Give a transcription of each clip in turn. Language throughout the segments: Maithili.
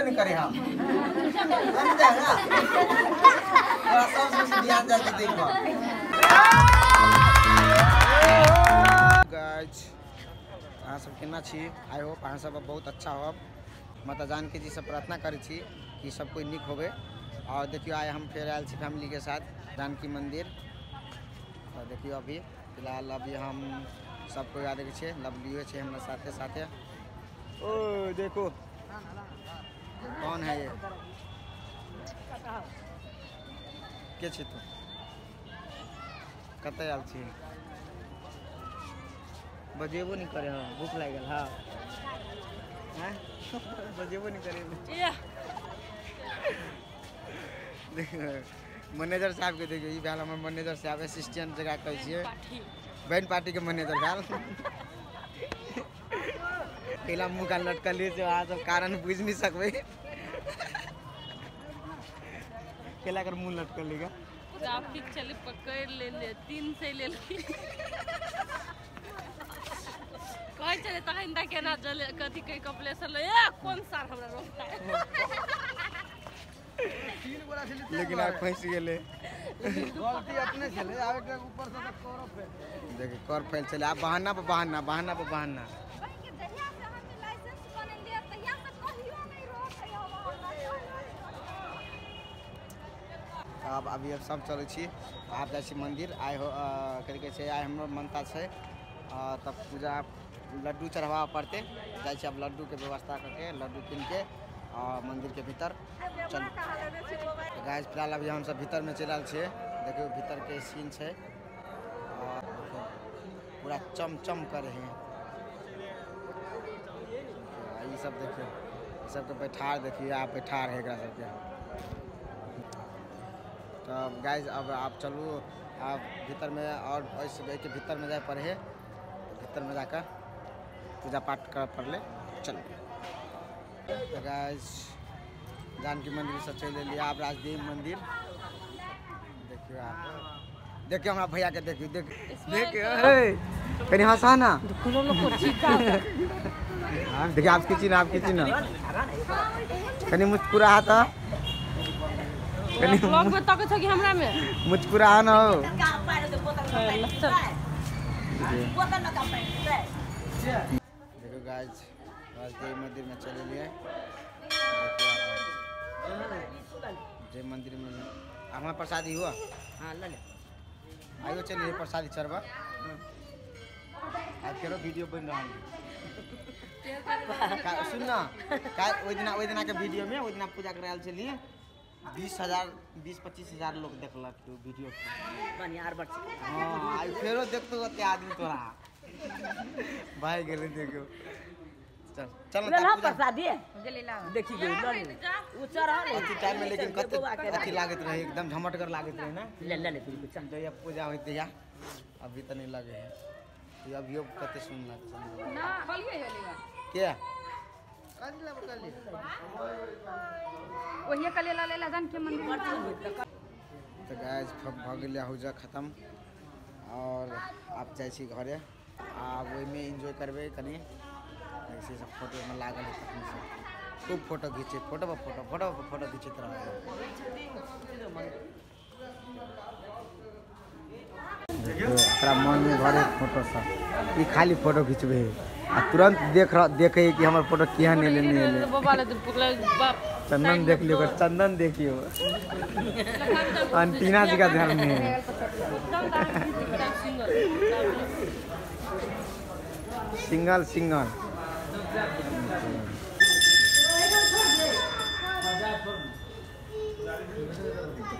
बजेबे नहीं करे हम समझा ना तोरा सबसे ध्यान जाके देखो। गाइस अहाँ सब केना छी? I hope अहाँ सब बहुत अच्छा होब। माता जानकी जी से प्रार्थना करै छी कि सब कोई नीक होबे। और देखियो आइ हम फेर आयल छी फैमिली के साथ जानकी मंदिर। और देखियो अभी फिलहाल अभी हम सब कोई आ देखै छियै, लवलियो छै हमरा साथे साथे। ओ देखो कौन है ये, के छी तू, कतऽ आयल छी? बजेबो नहीं करे। हाँ भूख लागि गेल। हाँ बजेबो नहीं करे। मैनेजर साहब के देखियो, ई भेल हमर मैनेजर साहब, असिस्टेंट जकरा कहै छियै, बैंड पार्टी के मैनेजर भेल। कैला मुँह कान लटकल से अहाँ सब कारण बुझि नहीं सकबै। कैला कर मुँह लटकल गा? ट्रैफिक चले पकड़ लेले 300 लेलकै। कहै छलै तखन तक केना जले कथी कहै कपलेश्वर ले, ए कोन सार हमरा रोकता। लेकिन आब फंसि गेलै, गलती अपने छलै। आब एकरा ऊपर से त कर फैल देखि, कर फैल छलै। आब बहाना पर बहाना, बहाना पर बहाना। जहिया से हम लाइसेंस बनेलियै तहिया से कहियो नहीं रोकै हमरा। आब अभी अब सब चलै छी, आब जाइ छी मंदिर। आइ हो कथी कहै छै, आइ हमरो मनता छै तब पूजा लड्डू चढ़ाबऽ पड़तै। जाइ छी अब लड्डू के व्यवस्था करके लड्डू कीन के और मंदिर के भीतर चलू। गाइस फिलहाल अभी हम सब भीतर में चलि आयल छियै। देखियौ भीतर के सीन छै और पूरा चमचम करे है। ई सब देखियौ, ई सबके बैठार देखियौ, आब बैठार है एकरा सबके। तब गाइस अब आप चलू, आप भीतर में और एहिके भीतर में जाय पड़े है। भीतर में जाकर पूजा पाठ कर पड़ले। चलू तो गाइस जानकी मंदिर से चलि एलियै आब राजदेव मंदिर। देखियौ आप, देखियौ हमरा भैया के, देखियौ देखियौ कनि हँसा ना। देखिए आप खींची ना, आप खींची ना, कनि मुस्कुरा त, कनि ब्लॉग में तकै छ कि हमरा में मुस्कुरा ना हो। देखो गाइस राजदेव मंदिर में चले लिए। जय मंदिर में हमारा प्रसादी हुआ। हाँ ले ले आइयो चलिए प्रसादी चढ़बा। आज केरो वीडियो बन रहा है सुन ना, ओहि दिना के वीडियो में ओहि दिना पूजा करायल चलिए 20,000 20-25 हजार लोग देखलक वीडियो। हाँ आई फेरो देखतो ओते आदमी तोरा भाई गेलै। देखियो चल चल प्रसादी देखी गेल उ चढ़ल अथी टाइम में, लेकिन कते अथी लागैत रहे, एकदम झमटगर लागैत रहे ना। ले ले ले चल जहिया पूजा होइत तहिया, अभी त नहीं लगे है। ये अभियो कते सुन लागै ना खलिए हलिया के कथी लेबै कहली ओहिए कले ला लेला जान के मंदिर। तो गाइस भ गेलै हौजा खत्म और आप जाइ छी घरे। आब ओहिमे एंजॉय करबै कनि। ऐसे सब फोटो में लागल है तखन से खूब फोटो घीचे, फोटो पर फोटो, फोटो पर फोटो घीचैत रहै। ओकरा मन में भरे फोटो सब, ई खाली फोटो घिचबे आ तुरंत देखे कि हमर फोटो केहन एलै नहि एलै। चंदन देख लियो, चंदन देखियो, अंटीना जी का ध्यान नहीं है। सिंगल सिंगल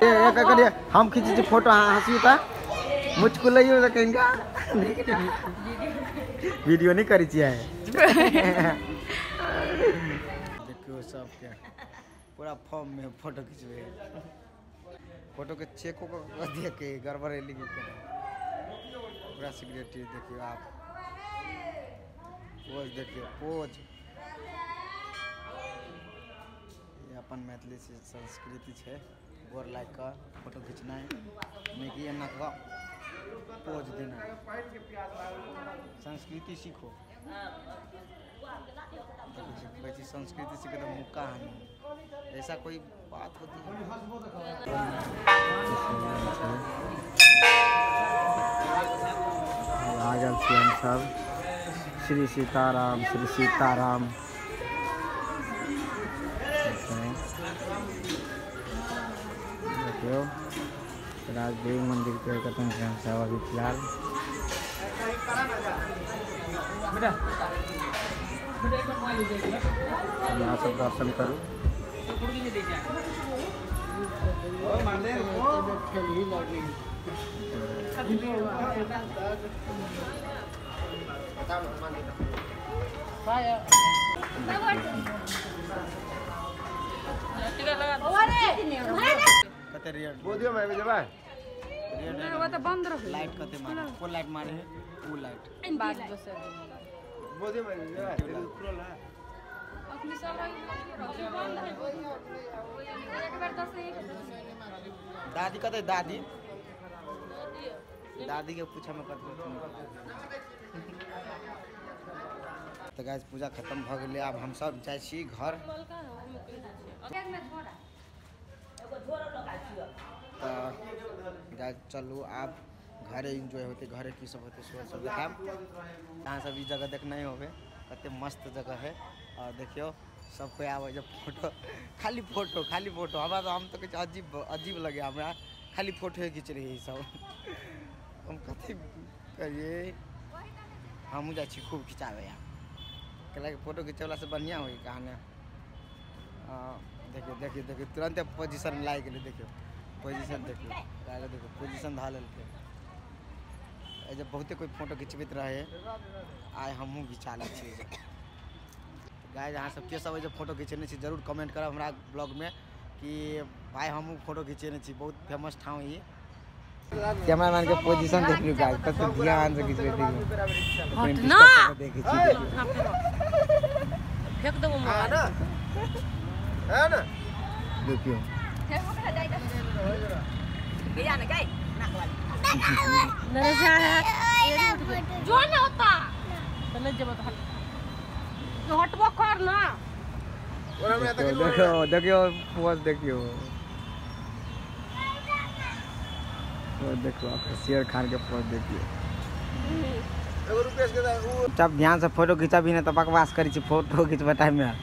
ए हम खींचे फोटो। हाँ हंसियो त मुस्कुलाइयो त कहिंगा वीडियो नहीं करी छियै। देखियो सबके पूरा फॉर्म में फोटो खिंचबे, फोटो के चेको को देख के गड़बड़ एली के पूरा सिगरेट। देखियो आप पोज, देखियो पोज। ये अपन मैथिली संस्कृति छै, गोर लागि कऽ फोटो खिचनाइ, नहि कि एना कऽ पोज देना। संस्कृति सीखो, कहै छी संस्कृति सीखे तऽ मुक्का हानू। ऐसा कोई बात होती है। आ गए हम सब श्री सीताराम श्री सीताराम। देखियो राजदेव मंदिर के कतन से हम सब अभी फिलहाल। यहाँ सब दर्शन करूँ। बंद रहो लाइट कते मारे को लाइट मारे है वो लाइट बात दोसर बोदियो में खुलल है अपनी सब बंद है। एक बार 10 एक दादी कते दादी दादी के पूछा में कते। तो गाइस पूजा खत्म भ गेलै, आब हम सब जाइ छी घर। तो गाइस चलू आब घरे एंजॉय होते, घरे की सब होते सो सब देखाब। अहाँ सब ई जगह देखने होबे, कते मस्त जगह है। और देखियो सब कोई आबै जे फोटो, खाली फोटो खाली फोटो। हमरा तो हम तो किछु अजीब अजीब लगे हमरा, खाली फोटो घिच रही सब। हम कथी करिए, हमहूँ जाइ छी खूब खिचाबै। यार कैलाकि फोटो घिचेवला से बढ़िआँ होइ कहानी। देखियो देखियो देखियो तुरंते पोजीशन लागि गेलै। देखियो पोजीशन देखियो देखियो पोजीशन धऽ लेलकै। एहि जे बहुते कोइ फोटो घिचबैत रहे, आइ हमहूँ घिचा लै छी। गाइस अहाँ सबके सब जे फोटो घिचेने छी जरूर कमेंट करब हमरा ब्लॉगमे कि भाई हमहूँ फोटो घिचेने छी। बहुत फेमस ठाम ई। कैमरामैन के पोजीशन देख लियो गाइस, कते ध्यान से घिचबैत देखै छी। फेंक देबो मोबाइल है ना। देखियो गया ना गई नाक वाली जो ना होता तो नहीं जब हट हटबो कर ना। देखियो देखियो पोज देखियो देखो आपका शेर खान के पोज देखियो। जब ध्यान से फोटो खिंचाबी ना तो बकवास करी छी फोटो खिंचबे टाइम में।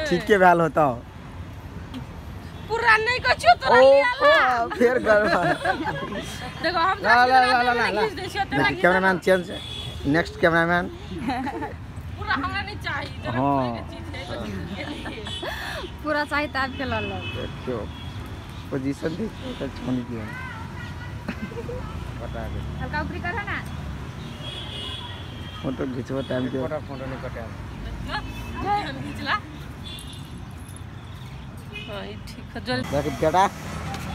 ठीक के भेल होता पूरा नहीं कछु तोरा लियाला फिर गड़बड़। देखो हम ला ला ला ला ला कैमरामैन चेंज, नेक्स्ट कैमरामैन। पूरा हमरा नहीं चाहिए। हां पूरा चाहिए त आप के ल लो। देखियो पोजीशन देखियो त छोड़ दियो कटा दे। हल्का ऊपरी कर ना फोटो खिंचबो टाइम के फोटो फोटो नहीं कटाल हम खिंचला। हां ई ठीक है जल्दी देख बेटा।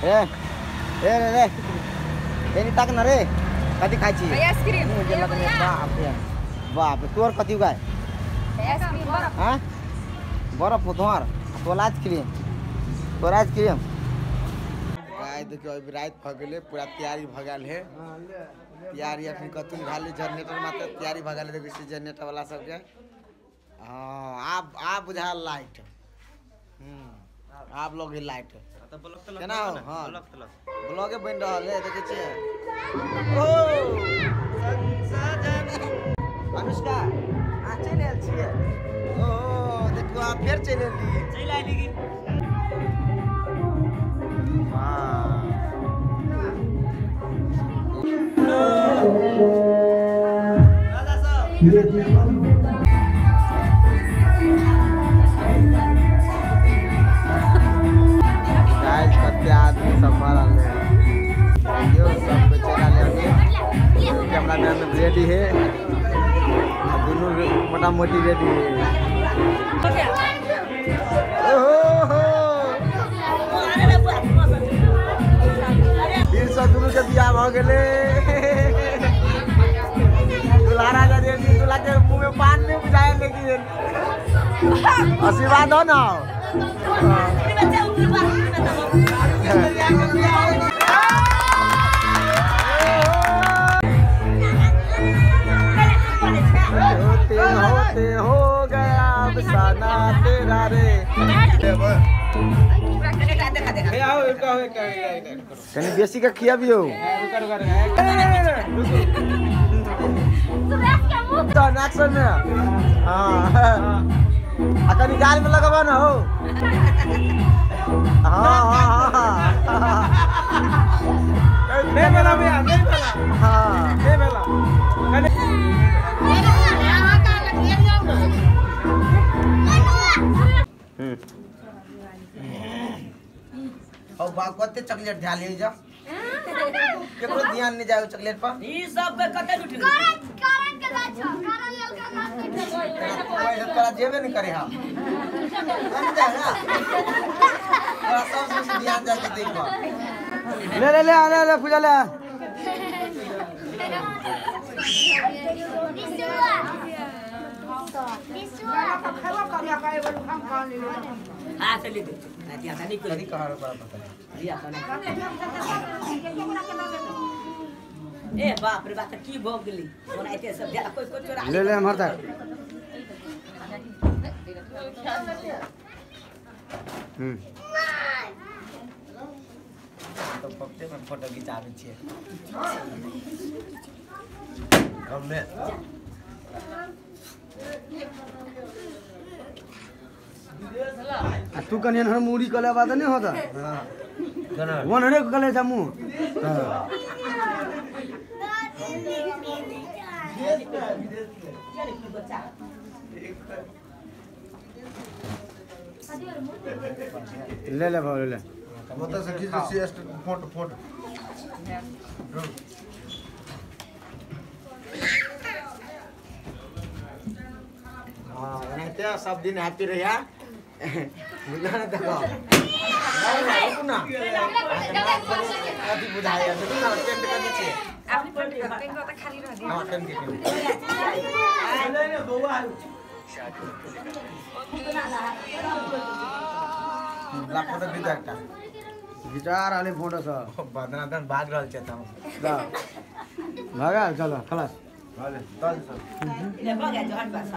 ए ए रे रे एनी ताक न रे कथी खाइ छी? आइसक्रीम। बाप रे बाप तोर कथी उगाय? आइसक्रीम बर्फ। हां बर्फ तोहर तोला आइसक्रीम तोरा आइसक्रीम। गाय देखियो अभी राति भ गेलै, पूरा तैयारी भ गेल है। तैयारी अखन कतुन भेल जनरेटर मात्र तैयारी भ गेल। देखै छी जनरेटर वाला सबके। हाँ आब आब बुझायल लाइट। आब लोग लाइट केना हो। हाँ ब्लॉगे बनि रहल है देखै छियै। ओ अनुष्का आ चलि आयल छियै। ओ देखियौ आब फेर चलि एलियै। चलि आयली की गाइस कते आदमी सब भरल है। देखियो सब चलि आयल है। कैमरामैन रेडी है, दोनों मोटा मोटी रेडी है। ओहो हो फिर से दोनों के बियाह भ गेलै। दुल्हा राजा रेडी, दुल्हा के मुंह में पान नहीं बुझाए लेकिन आशीर्वाद हो ना। होते होते हो गया अब। दीवाना तेरा रे। कनी बेसी का खियाबियो। तो एक्शन में हां आ कनी गाल में लगावा ना हो। हां हां हां नहीं भेला भैया, नहीं भेला। हां नहीं भेला। और बा कते चॉकलेट ध्यान ले जा, केकरो ध्यान नहीं जाए चॉकलेट पर। ई सब के कते लुट कारण कारण के गाछ कारण ललका गाछ पैसा तोरा जेबे नहीं करे। हम हम जा ना तोरा सब से ध्यान जाके देखो। ले ले ले ले ले पूजा ले। हां से ले दे दिया था नहीं करी कहां बड़ा पता है दिया था। ए बाप रे बाप की भोग गेली ओनाइते सब दिया कोई कोई चोरा ले ले हमर तक। तो पप्पे में फोटो खिंचाबै छियै हम्मे। आ तू कनी हर मूड़ी कले बाद नहीं होता। हां वन हरे कले जा मुंह। ले ले भाव ले ले मतलब से खींच सी फोटो फोटो। हां एनाहिते सब दिन हैप्पी रहिया बुझला ना। देखो रुकू ना अथी बुझाया देखू ना टेंट कर दै छियै। अपनी पेंट कर पेंट त खाली रह दिया। हां टेंट के ले ले बौआ ला फोटो खींचा एकटा खिचा रहले फोटो सब बदना दन भाग रहल छै त भागा चलो खलास भले दल सब ले भग जो हट बस।